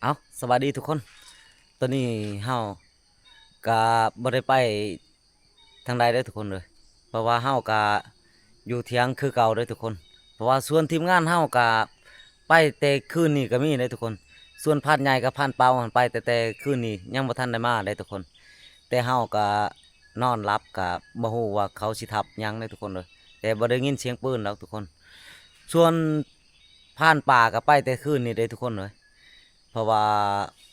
ເອົາ ສະບາຍດີທຸກຄົນ. ຕອນນີ້ເຮົາກະບໍ່ໄດ້ໄປທາງໃດເດີທຸກຄົນເດີ ເພາະວ່າເຮົາກະຢູ່ຖຽງຄືເກົ່າເດີທຸກຄົນ. ເພາະວ່າສ່ວນທີມງານເຮົາກະໄປແຕ່ຄືນນີ້ກະມີເດີທຸກຄົນ. ສ່ວນພານໃຫຍ່ກັບພານເປົາຫັ້ນໄປແຕ່ ແຕ່ຄືນນີ້ ຍັງບໍ່ທັນໄດ້ມາເດີທຸກຄົນ. ແຕ່ເຮົາກະນອນຫຼັບ ກະບໍ່ຮູ້ວ່າເຂົາຊິທັບຫຍັງເດີທຸກຄົນເດີ ແຕ່ບໍ່ໄດ້ຍິນສຽງປືນດອກທຸກຄົນ. ສ່ວນພານປ່າກະໄປແຕ່ຄືນນີ້ເດ້ທຸກຄົນເອີຍ ເພາະວ່າ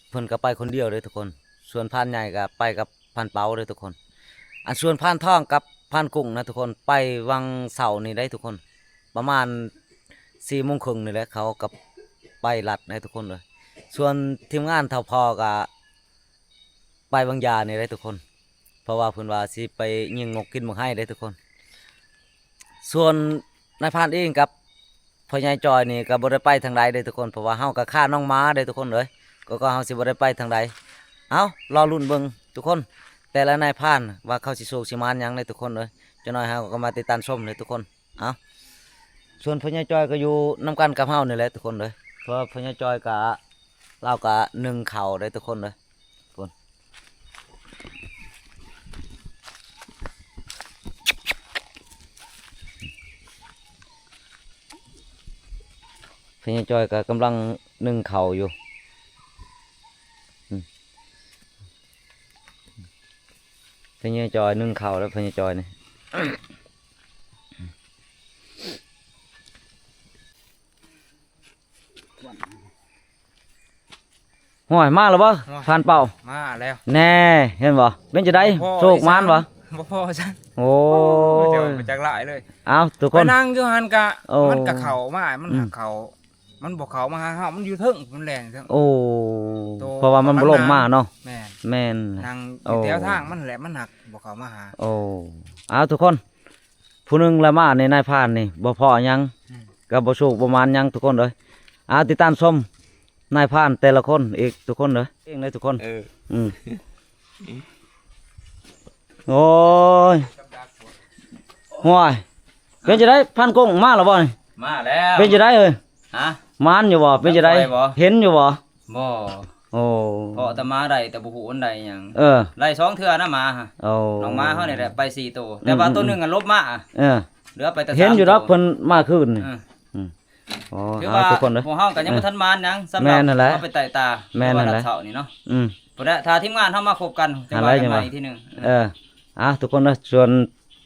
ເພິ່ນກະໄປຄົນດຽວເດ້ທຸກຄົນ. ສ່ວນພານໃຫຍ່ກະໄປກັບພານເປົາເດ້ທຸກຄົນ. ອັນສ່ວນພານທອງກັບພານກຸ້ງນະທຸກຄົນ ໄປຫວ່າງເຊົ້ານີ້ໄດ້ທຸກຄົນ ປະມານສີ່ໂມງເຄິ່ງນີ້ແຫຼະ ເຂົາກະໄປລັດໃຫ້ທຸກຄົນເອີຍ. ສ່ວນທີມງານເຖົ້າພໍ່ກະ ໄປຫວ່າງຢານີ້ແຫຼະທຸກຄົນ ເພາະວ່າເພິ່ນວ່າຊິໄປຍິງນົກກິນໝາກໄຮເດ້ທຸກຄົນ. ສ່ວນນາຍພານເອງກັບພໍ່ໃຫຍ່ຈອຍນີ້ກະບໍ່ໄດ້ໄປທາງໃດເດ້ທຸກຄົນ ເພາະວ່າເຮົາກະຄານ້ອງໝາເດ້ທຸກຄົນເອີຍ ກໍ ກໍເຮົາຊິບໍ່ໄດ້ໄປທາງໃດ. ເອົາ ລໍລຸ້ນເບິ່ງທຸກຄົນ ແຕ່ລະນາຍພານວ່າເຂົາຊິໂຊກຊິໝານຫຍັງເດ້ທຸກຄົນເອີຍ. ຈັກໜ້ອຍເຮົາກະມາຕິດຕາມຊົມເດ້ທຸກຄົນ. ເອົາ ສ່ວນພໍ່ໃຫຍ່ຈອຍກະຢູ່ນຳກັນກັບເຮົານີ້ແຫຼະທຸກຄົນເດີ ເພາະວ່າພໍ່ໃຫຍ່ຈອຍກະ ລາວກະໜຶ້ງເຂົ້າເດ້ທຸກຄົນເດີ ພຸ້ນ. ພໍ່ໃຫຍ່ຈອຍກະກຳລັງໜຶ້ງເຂົ້າຢູ່. ອືມ ພໍ່ໃຫຍ່ຈອຍໜຶ້ງເຂົ້າແລ້ວ ພໍ່ໃຫຍ່ຈອຍນີ້. ຫ້ວຍ ມາແລ້ວບໍ່ ໂອ້ຍ ພານເປົ້າ? ມາແລ້ວ. ແນ່ ເຫັນບໍ່ ເປັນຈັ່ງໃດ? ໂຊກໝານບໍ່? ບໍ່ພໍຊ້ຳ. ໂອ້ຍ ໂອ້ຍ ໄປຈັກຫຼາຍເລີຍ. ເອົາ ທຸກຄົນ ໄປນັ່ງຢູ່ຫັ້ນກະ ໂອ້ ມັນກະເຂົ້າມາ ມັນ ອືມ ຫາເຂົ້າ ມັນບໍ່ເຂົ້າມາຫາເຮົາ ມັນຢູ່ເທິງ ມັນແລ່ນເທິງ. ໂອ້ ໂຕ ເພາະວ່າມັນບໍ່ລົງມາເນາະ. ແມ່ນ ແມ່ນ ນັ່ງຢູ່ແຖວທາງມັນແຫຼະ ມັນຫາກບໍ່ເຂົ້າມາຫາ. ໂອ້ ເອົາ ທຸກຄົນ ຜູ້ໜຶ່ງລະມານີ້ ນາຍພານນີ້ ບໍ່ພໍຫຍັງ ອືມ ກະບໍ່ໂຊກບໍ່ໝານຫຍັງທຸກຄົນເອີຍ. ເອົາ ຕິດຕາມຊົມນາຍພານແຕ່ລະຄົນອີກທຸກຄົນເດີ ເອງເດີທຸກຄົນ. ເອີ ອືມ ໂອ້ຍ ຫ້ວຍ ເປັນຈັ່ງໃດ ພານກົງມາແລ້ວບໍ່ນີ້? ມາແລ້ວ. ເປັນຈັ່ງໃດເອີຍ? ຮະ? ໝານຢູ່ບໍ່? ເປັນຈັ່ງໃດ? ເຫັນຢູ່ບໍ່? ບໍ່. ໂອ້ ເພາະແຕ່ມາໄດ້ ແຕ່ບໍ່ຮູ້ມັນໄດ້ຫຍັງ. ເອີ ໄດ້ສອງເທື່ອນະໝາ. ໂອ້ ນ້ອງໝາເຮົານີ້ແຫຼະໄປສີ່ໂຕ ອືມ ແຕ່ວ່າໂຕໜຶ່ງ ອືມ ອະຫຼົບມາ. ເອີ ເຫຼືອໄປແຕ່ ເຫັນຢູ່ດອກ ສາມໂຕ ເພິ່ນມາຄືນນີ້. ເອີ ອືມ ອໍ ທຸກຄົນເດີ ພວກເຮົາກະຍັງ ເອີ ບໍ່ທັນມານຫຍັງ ສຳລັບ ແມ່ນຫັ້ນແຫຼະ ເຮົາໄປໄຕ່ຕາ ແມ່ນຫັ້ນແຫຼະ ວັນເສົານີ້ເນາະ. ອືມ ພຸ້ນແຫຼະ ຖ້າທີມງານເຮົາມາຄົບກັນ ຈັ່ງວ່າກັນໃໝ່ອີກທີໜຶ່ງ. ເອີ ອ່າ ທຸກຄົນເດີ ສ່ວນ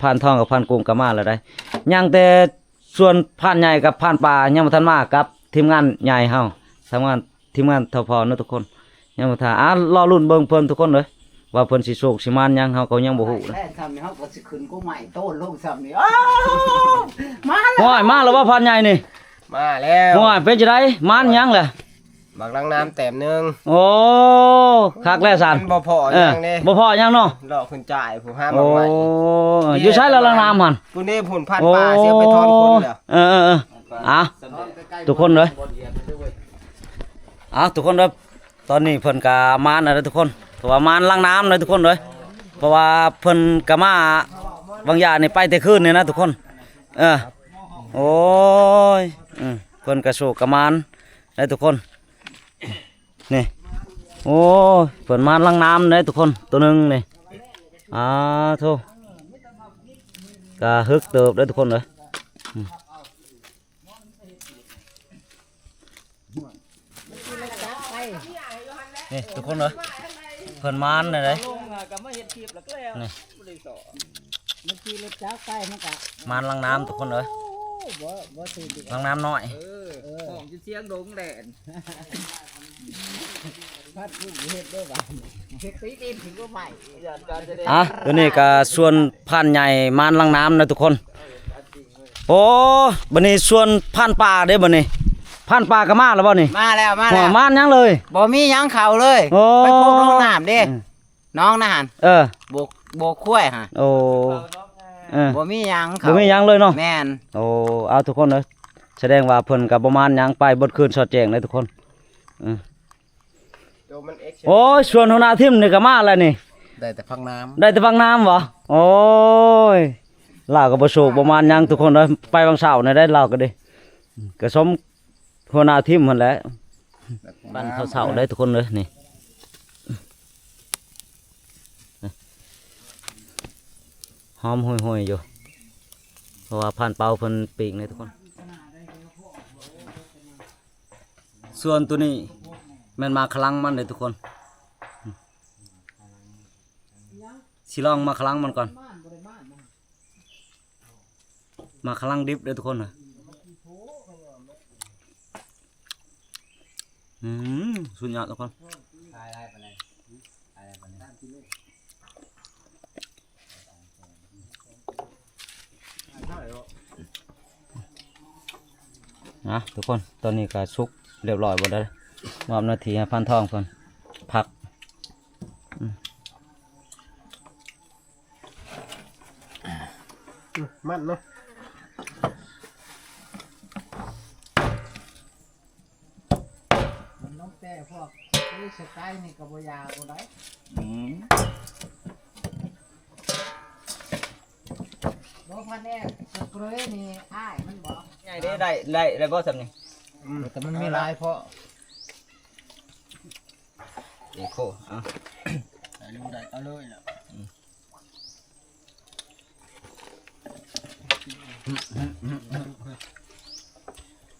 ພານທອງກັບພານກຸ້ງກະມາແລ້ວໃດ໋ ຍັງແຕ່ ສ່ວນພານໃຫຍ່ກັບພານປ່າຍັງບໍ່ທັນມາກັບທີມງານໃຫຍ່ເຮົາ ທີມງານ ທີມງານເຖົ້າພໍ່ເນາະທຸກຄົນ ຍັງບໍ່ທັນ. ອ່າ ລໍລຸ້ນເບິ່ງເພິ່ນທຸກຄົນເອີຍ ວ່າເພິ່ນຊິໂຊກຊິໝານຫຍັງ ເຮົາກໍຍັງບໍ່ຮູ້ນະ. ແທ້ ຊ່ຳນີ້ເຮົາກໍຊິຂຶ້ນກົກໄມ້ໂຕນລົງຊ່ຳນີ້. ໂອ້ ມາແລ້ວ ໂອ້ຍ ມາແລ້ວບໍ່ພານໃຫຍ່ນີ້? ມາແລ້ວ. ໂອ້ຍ ເປັນຈັ່ງໃດ ໝານຫຍັງແຫຼະ? ບັກລັງນ້ຳແຕ້ມໜຶ່ງ. ໂອ້ ຄັກແລ້ວຊັ້ນ ມັນບໍ່ພໍຫຍັງເດ້ ເອີ ບໍ່ພໍຫຍັງເນາະ. ເລາະຂຶ້ນຈ່າຍຜູ້ຫາໝາກໄມ້. ໂອ້ ຢູ່ໃສລະລັງນ້ຳຫັ້ນ? ພຸ້ນເດ້ ພຸ້ນພານປ່າ ໂອ້ ຊິເອົາໄປຖອນຂົນແລ້ວ. ເອີໆໆ ອ່ະ ທຸກຄົນເດີ ອ່ະ ທຸກຄົນເດີ ຕອນນີ້ເພິ່ນກະມາແລ້ວທຸກຄົນ ເພາະວ່າມາລັງນ້ຳເລີຍທຸກຄົນເດີ ເພາະວ່າເພິ່ນກະມາຫວ່າງຢານີ້ໄປແຕ່ຄືນນີ້ນະທຸກຄົນ. ເອີ ໂອ້ຍ ອືມ ເພິ່ນກະໂຊກກະໝານ ໄດ້ທຸກຄົນ ນີ້. ໂອ້ຍ ເພິ່ນມາລັງນ້ຳເດ້ທຸກຄົນ ໂຕໜຶ່ງນີ້. ອ່າ ໂທ້ ກະຮຶກເຕີບເດ້ທຸກຄົນເອີຍ. ອືມ ນີ້ທຸກຄົນເອີຍ ເພິ່ນມານແນວໃດ ນີ້ ມັນຂີ່ລົດຈັກໄປ ມັນກະ ມານລັງນ້ຳທຸກຄົນເອີຍ. ບໍ່ ບໍ່ຖືກ ລັງນ້ຳນ້ອຍ ເອີ ເອີ ຫ້ອງຢູ່ຊຽງດົງແດນ ພັດຜູ້ເຮັດເດີບາດນີ້ ເຮັດຕີດິນຖືວ່າໃໝ່. ອ່ະ ໂຕນີ້ກະສ່ວນພານໃຫຍ່ມານລັງນ້ຳນະທຸກຄົນ. ໂອ້ ບາດນີ້ສ່ວນພານປ່າເດ້ບາດນີ້ ພານປ່າກະມາແລ້ວບໍ່ນີ້? ມາແລ້ວ ມາແລ້ວ. ໂອ້ ມານຫຍັງເລີຍ? ບໍ່ມີຫຍັງເຂົ້າເລີຍ. ໂອ້ ໄປໂພກນ້ອງນ້ຳເດ້ ອືມ ນ້ອງນະຫັ້ນ ເອີ ໂບກ ໂບກຄວາຍຫັ້ນ. ໂອ້ ເອີ ບໍ່ມີຫຍັງເຂົ້າ ບໍ່ມີຫຍັງເລີຍເນາະ. ແມ່ນ. ໂອ້ ເອົາ ທຸກຄົນເອີຍ ສະແດງວ່າເພິ່ນກະບໍ່ມານຫຍັງ ໄປເບິດຄືນສອດແຈ້ງເລີຍທຸກຄົນ. ເອີ ໂອ້ຍ ສ່ວນຫົວໜ້າທີມນີ້ກະມາແລ້ວນີ້ ໄດ້ແຕ່ພັກນ້ຳ ໄດ້ແຕ່ພັກນ້ຳບໍ່? ໂອ້ຍ ລາວກະບໍ່ໂຊກບໍ່ໝານຫຍັງທຸກຄົນເອີຍ ໄປຫວ່າງເຊົ້ານີ້ໄດ໋ ລາວກະເດ້ ກະສົມ ຫົວໜ້າທີມຫັ້ນແຫຼະ ປັ່ນເຂົ້າເຊົ້າເດີທຸກຄົນເດີ ນີ້ ຫອມໂຮຍໆຢູ່ ເພາະວ່າພານເປົາເພິ່ນປີ້ງເດີທຸກຄົນ. ສ່ວນໂຕນີ້ແມ່ນໝາກຂະລັງມັນເດີທຸກຄົນ. ຊິລອງໝາກຂະລັງມັນກ່ອນ. ໝາກຂະລັງດິບເດີທຸກຄົນ. ອືມ ສຸດຍອດທຸກຄົນ. ນະທຸກຄົນ ຕອນນີ້ກໍສຸກຮຽບຮ້ອຍເບິດແລ້ວ. ມອບໜ້າທີ່ໃຫ້ພານທອງເພິ່ນພັກ. ອືມ ມັນເນາະ ມັນຕ້ອງແຕ່ພວກເອີສະໄຕນີ້ກໍບໍ່ຢາກບໍ່ໄດ້. ອືມ ບໍ່ ພະແນກສະເປຣນີ້ອ້າຍມັນບໍ່ ໃຫຍ່ເດ້ ໄດ້ ໄດ້ ໄດ້ບໍ່ຊ່ຳນີ້? ອືມ ແຕ່ມັນມີຫຼາຍເພາະ ເອໂຄ ເອົາ ໃສ່ລົງໄດ້ເອົາເລີຍລະ. ອືມ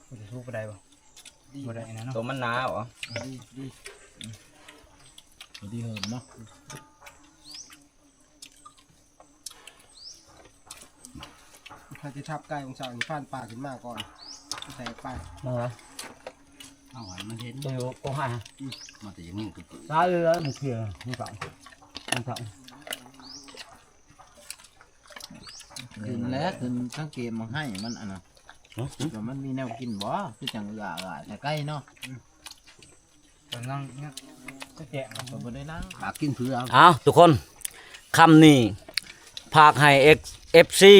ມັນຈະສຸກໄປໄດ້ບໍ່? ບໍ່ໄດ້ນະເນາະ ຕົວມັນໜາບໍ? ດີ ດີ ອືມ ດີເຫີມເນາະ. ຖ້າຊິທັບໄກ່ຂອງເຈົ້ານີ້ ຜ່ານປ່າຂຶ້ນມາກ່ອນ ໃສ່ໄປ ເອົາໃຫ້ມັນເຫັນ ໂຕໂກຫາ ອືມ ມັນຈະຍັງມີຄື ຕາຍເລີຍ ມັນເພຍ ມັນເຊົາ ມັນເຊົາ ຂຶ້ນແລ້ວ ຂຶ້ນສັງເກດໝາກໄຮມັນ ອັນນັ້ນ ຫຶ ວ່າມັນມີແນວກິນບໍ່ ຄືຈັ່ງເອື້ອຫຼາຍແຕ່ໄກ່ເນາະ. ອືມ ກຳລັງ ກໍແຈະ ກໍບໍ່ໄດ້ລ້າງ ປາກກິນເຜືອກ. ເອົາ ທຸກຄົນ ຄຳນີ້ຝາກໃຫ້ເອັຟຊີ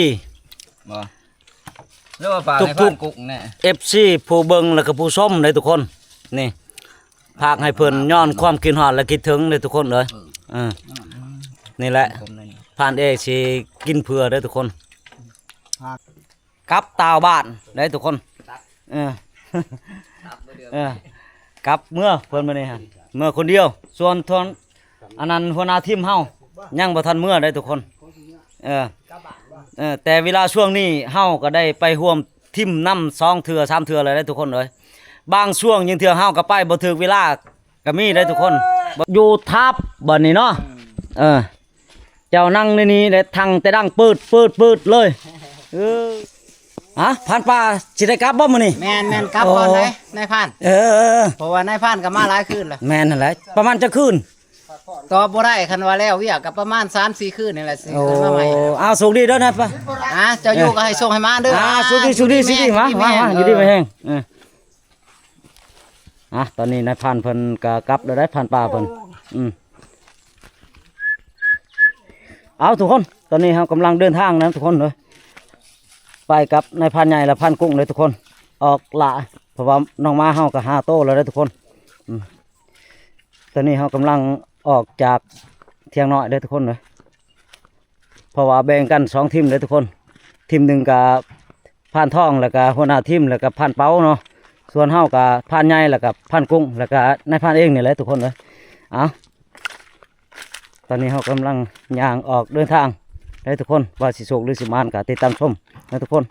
ບໍ່ ຫຼືວ່າຝາກໃຫ້ ທຸກໆ ພານກຸກແນ່ ເອັຟຊີ ຜູ້ເບິ່ງ ແລ້ວກໍຜູ້ຊົມເດ້ທຸກຄົນ. ນີ້ ຝາກໃຫ້ເພິ່ນຍ້ອນຄວາມຄິດຮອດ ແລະ ຄິດເຖິງເດ້ທຸກຄົນເອີຍ. ເອີ ເອີ ນີ້ແຫຼະ ພານເອຊິກິນເຜືອເດ້ທຸກຄົນ. ກັບຕ່າງບ້ານໄດ້ທຸກຄົນ. ເອີ ເອີ ກັບເມືອເພິ່ນມື້ນີ້ຫັ້ນ ເມືອຄົນດຽວ. ສ່ວນທ່ານ ອັນນັ້ນ ຫົວໜ້າທີມເຮົາຍັງບໍ່ທັນເມືອໄດ້ທຸກຄົນ. ເອີ ເອີ ແຕ່ເວລາຊ່ວງນີ້ເຮົາກໍໄດ້ໄປຮ່ວມທີມນຳສອງເທື່ອສາມເທື່ອແລ້ວໄດ້ທຸກຄົນເອີຍ. ບາງຊ່ວງຍັງເທື່ອເຮົາກໍໄປບໍ່ຖືກເວລາ ກໍມີໄດ້ທຸກຄົນ. ຢູ່ທັບບັດນີ້ເນາະ. ເອີ ເຈົ້ານັ່ງໃນນີ້ແຫຼະ ທັງແຕ່ດັງປືດໆໆເລີຍ. ເອີ ຮະ ພານປ່າຊິໄດ້ກັບບໍ່ມື້ນີ້? ແມ່ນໆ ກັບກ່ອນເດ້ ໂອ້ ນາຍພານ. ເອີ ເພາະວ່ານາຍພານກໍມາຫຼາຍຄືນແລ້ວ. ແມ່ນຫັ້ນແຫຼະ ປະມານຈັກຄືນ? ຕອບບໍ່ໄດ້ ຄັນວ່າແລ້ວວຽກກໍປະມານສາມສີ່ຄືນນີ້ແຫຼະ ຊິຂຶ້ນມາໃໝ່. ໂອ້ ເອົາ ໂຊກດີເດີນາຍ. ອ່າ ເຈົ້າຢູ່ກໍໃຫ້ໂຊກໃຫ້ມາເດີ. ອ່າ ໂຊກດີ ໂຊກດີ ໂຊກດີ ມາ ມາ ຢູ່ດີມີແຮງ. ເອີ ອ່ະ ຕອນນີ້ນາຍພານເພິ່ນກໍກັບແລ້ວໄດ໋ ພານປ່າເພິ່ນ. ອືມ ເອົາ ທຸກຄົນ ຕອນນີ້ເຮົາກຳລັງເດີນທາງນະທຸກຄົນເດີ ໄປກັບນາຍພານໃຫຍ່ ແລະ ພານກຸ້ງເດີທຸກຄົນ. ອອກຫຼ້າ ເພາະວ່ານ້ອງໝາເຮົາກໍຫ້າໂຕແລ້ວເດີທຸກຄົນ. ອືມ ຕອນນີ້ເຮົາກຳລັງອອກຈາກທ່ຽງນ້ອຍເດີທຸກຄົນເດີ. ເພາະວ່າແບ່ງກັນສອງທີມເດີທຸກຄົນ. ທີມໜຶ່ງກະພານທອງ ແລ້ວກະຫົວໜ້າທີມ ແລ້ວກະພານເປົາເນາະ. ສ່ວນເຮົາກະພານໃຫຍ່ ແລ້ວກະພານກຸ້ງ ແລ້ວກະນາຍພານເອງນີ້ແຫຼະທຸກຄົນເອີຍ. ເອົາ ຕອນນີ້ເຮົາກຳລັງຍ່າງອອກເດີນທາງເດີທຸກຄົນ. ວ່າຊິໂຊກຫຼືຊິໝານກະຕິດຕາມຊົມເດີທຸກຄົນ.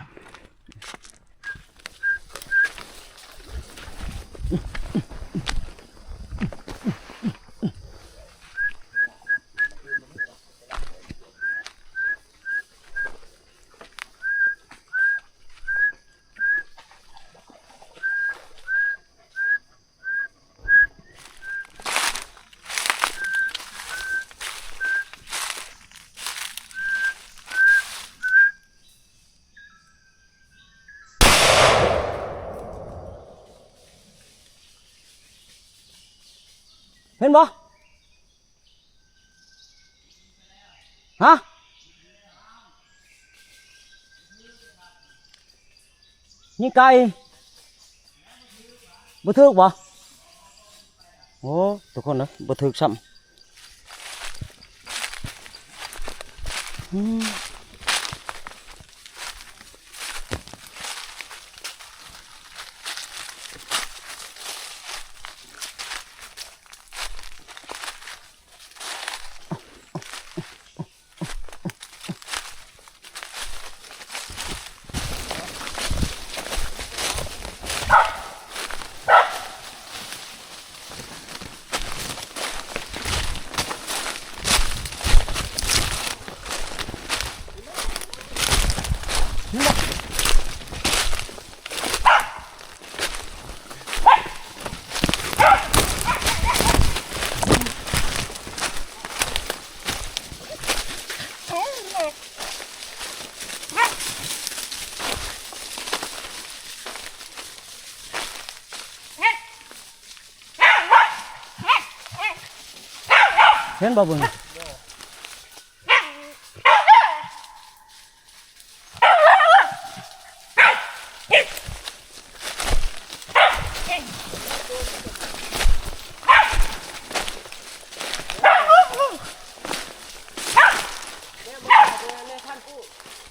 ເຫັນບໍ່? ຮະ? ຍິງໄກ່ ບໍ່ຖືກບໍ່? ໂອ້ ທຸກຄົນເອີຍ ບໍ່ຖືກຊ້ຳ. ອືມ. ເຫັນບໍ່ເບິ່ງ?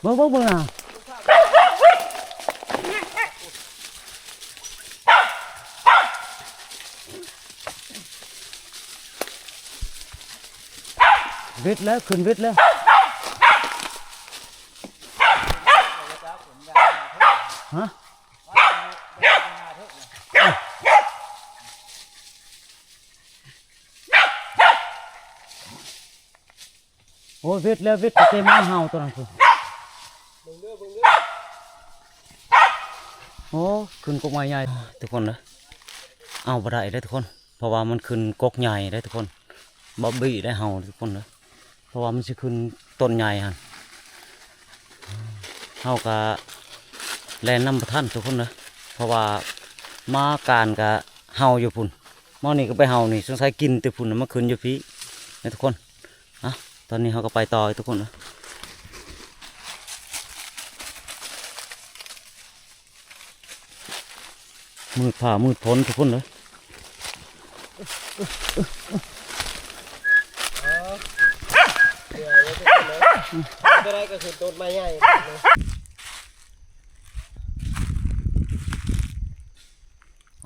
ເບິ່ງ ເບິ່ງ ເບິ່ງນະ. ວິດແລ້ວ ຂຶ້ນວິດແລ້ວ. ຮະ? ໂອ້ ເວັດແລ້ວ ເວັດແຕ່ໝາເຫົ່າຕົວນັ້ນພຸ້ນ. ໂອ້ ຂຶ້ນກົກໄມ້ໃຫຍ່ ທຸກຄົນເດີ. ເອົາບໍ່ໄດ້ເດ້ທຸກຄົນ ເພາະວ່າມັນຂຶ້ນກົກໃຫຍ່ເດ້ທຸກຄົນ. ບັບບີ້ໄດ້ເຫົ່າທຸກຄົນເດີ ເພາະວ່າມັນຊິຂຶ້ນຕົ້ນໃຫຍ່ຫັ້ນ. ເຮົາກະແລ່ນນຳບໍ່ທັນທຸກຄົນເດີ ເພາະວ່າໝາການກະເຫົ່າຢູ່ພຸ້ນ ໝໍນີ້ກໍໄປເຫົ່ານີ້ ສົງໄສກິນແຕ່ພຸ້ນ ມາຂຶ້ນຢູ່ພີ້ນະທຸກຄົນ. ອ່ະ ຕອນນີ້ເຮົາກໍໄປຕໍ່ອີກທຸກຄົນເດີ. ມືດຟ້າມືດຝົນທຸກຄົນເດີ. ເອີ ເມື່ອຍເດ້ທຸກຄົນເດີ ຕົວໃດກໍຂຶ້ນຕົ້ນໄມ້ໃຫຍ່.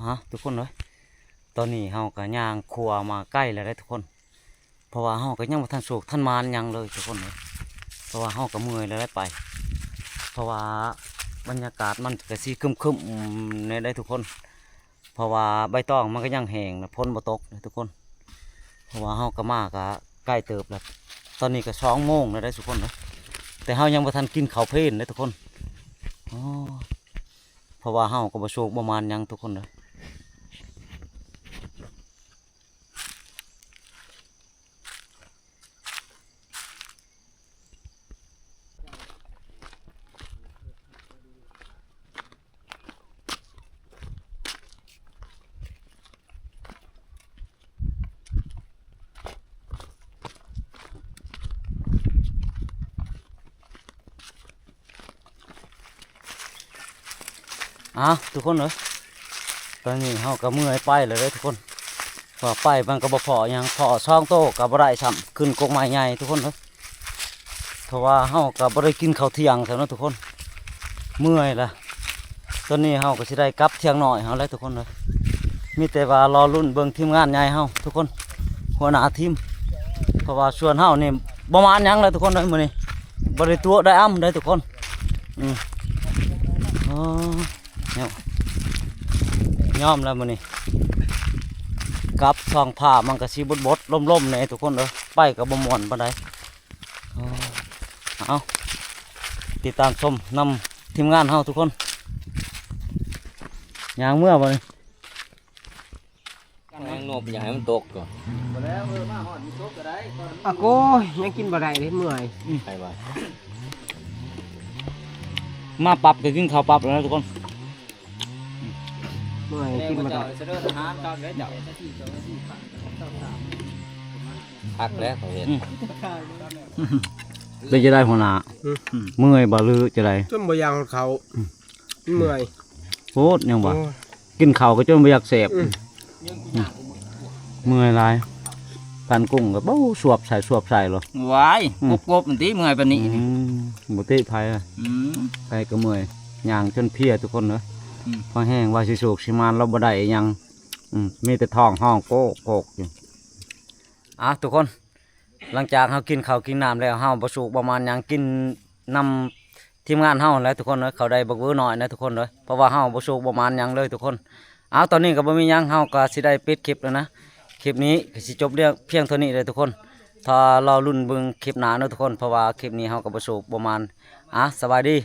ອ່ະ ທຸກຄົນເດີ ຕອນນີ້ເຮົາກໍຍ່າງຄົວມາໃກ້ແລ້ວເດ້ທຸກຄົນ. ເພາະວ່າເຮົາກໍຍັງບໍ່ທັນໂຊກທັນໝານຫຍັງເລີຍທຸກຄົນເອີຍ ເພາະວ່າເຮົາກໍເມື່ອຍແລ້ວໄດ້ໄປ ເພາະວ່າບັນຍາກາດມັນກໍຊິຄຶ້ມໆແດ່ໄດ໋ທຸກຄົນ ເພາະວ່າໃບຕອງມັນກໍຍັງແຫ້ງນະ ຝົນບໍ່ຕົກເດ້ທຸກຄົນ. ເພາະວ່າເຮົາກໍມາກໍໃກ້ເຕີບແລ້ວ ຕອນນີ້ກໍສອງໂມງແລ້ວໄດ໋ທຸກຄົນເອີຍ ແຕ່ເຮົາຍັງບໍ່ທັນກິນເຂົ້າເພນເດ້ທຸກຄົນ. ໂອ້ ເພາະວ່າເຮົາກໍບໍ່ໂຊກບໍ່ໝານຫຍັງທຸກຄົນເອີຍ. ອ້າວ ທຸກຄົນເອີຍ ຕອນນີ້ເຮົາກໍເມື່ອຍໄປແລ້ວເດີທຸກຄົນ ເພາະວ່າໄປມັນກໍບໍ່ພໍຫຍັງ ພໍສອງໂຕກໍບໍ່ໄດ້ຊ້ຳ ຂຶ້ນກົກໄມ້ໃຫຍ່ທຸກຄົນເອີຍ. ເພາະວ່າເຮົາກໍບໍ່ໄດ້ກິນເຂົ້າທ່ຽງຊ້ຳເນາະທຸກຄົນ ເມື່ອຍລະ. ຕອນນີ້ເຮົາກໍຊິໄດ້ກັບທ່ຽງນ້ອຍເຮົາແລ້ວທຸກຄົນເອີຍ ມີແຕ່ວ່າລໍລຸ້ນເບິ່ງທີມງານໃຫຍ່ເຮົາທຸກຄົນ ຫົວໜ້າທີມ ເພາະວ່າສ່ວນເຮົານີ້ບໍ່ມາຫຍັງແລ້ວທຸກຄົນເອີຍ ມື້ນີ້ບໍ່ໄດ້ຕົວະໄດ້ອຳໄດ໋ທຸກຄົນ. ອື ໂອ້ ຍອມແລ້ວມື້ນີ້ ກັບທ້ອງຟ້າມັນກໍຊິບົດໆລົມໆແດ່ທຸກຄົນເອີຍ ໄປກໍບໍ່ມ່ວນປານໃດ. ເອົາ ຕິດຕາມຊົມນຳທີມງານເຮົາທຸກຄົນ ຍ່າງເມືອບໍ່ນີ້ ຍັງນົບ ຢ່າໃຫ້ມັນຕົກກ່ອນ ບໍ່ແລ້ວ ເອີ ມາຮອດມັນຕົກກໍໄດ້ ອາໂກຍ ຍັງກິນບໍ່ໄດ້ເດ້ ເມື່ອຍ ໃຜວ່າ ມາປັບກໍກິນເຂົ້າປັບແລ້ວນະທຸກຄົນ. ເມື່ອຍກິນບໍ່ໄດ້ ເຈົ້າສະເດີນອາຫານຄັກເດ້ເຈົ້າ ຄັກແລ້ວເຂົາເຮັດ ອືມ ເປັນຈັ່ງໃດຫົວໜ້າ ອືມ ເມື່ອຍບໍ່ ຫຼືຈັ່ງໃດ ຈົນບໍ່ຢາກເຂົ້າ ອືມ ເມື່ອຍໂພດ ຍັງວ່າ ໂອ້ຍ ກິນເຂົ້າກໍຈົນບໍ່ຢາກແຊບ ອືມ ອືມ ເມື່ອຍຫຼາຍ ພັນກຸ້ງກໍ ໂອ້ ສວບໃສ່ ສວບໃສ່ໂລດ ວ້າຍ ອືມ ກົບໆມັນຕິ ເມື່ອຍປານນີ້ ອືມ ບໍ່ຕິໃຜ ອືມ ໃຜກໍເມື່ອຍ ຍ່າງຈົນເພຍທຸກຄົນເອີຍ ອືມ ພໍແຮງວ່າຊິໂຊກຊິໝານ ລາວບໍ່ໄດ້ອີ່ຫຍັງ ອືມ ມີແຕ່ທ້ອງຮ້ອງໂກກໆຢູ່. ອ່າ ທຸກຄົນ ຫຼັງຈາກເຮົາກິນເຂົ້າກິນນ້ຳແລ້ວ ເຮົາບໍ່ໂຊກບໍ່ໝານຫຍັງ ກິນນຳທີມງານເຮົາແຫຼະທຸກຄົນເອີຍ ເຂົາໄດ້ບັກເວີນ້ອຍນະທຸກຄົນເອີຍ ເພາະວ່າເຮົາບໍ່ໂຊກບໍ່ໝານຫຍັງເລີຍທຸກຄົນ. ເອົາ ຕອນນີ້ກໍບໍ່ມີຫຍັງ ເຮົາກໍຊິໄດ້ປິດຄລິບແລ້ວນະ ຄລິບນີ້ກໍຊິຈົບພຽງເທົ່ານີ້ເດີທຸກຄົນ ຖ້າລໍລຸ້ນເບິ່ງຄລິບໜ້າເດີທຸກຄົນ ເພາະວ່າຄລິບນີ້ເຮົາກໍບໍ່ໂຊກບໍ່ໝານ. ອ່າ ສະບາຍດີ.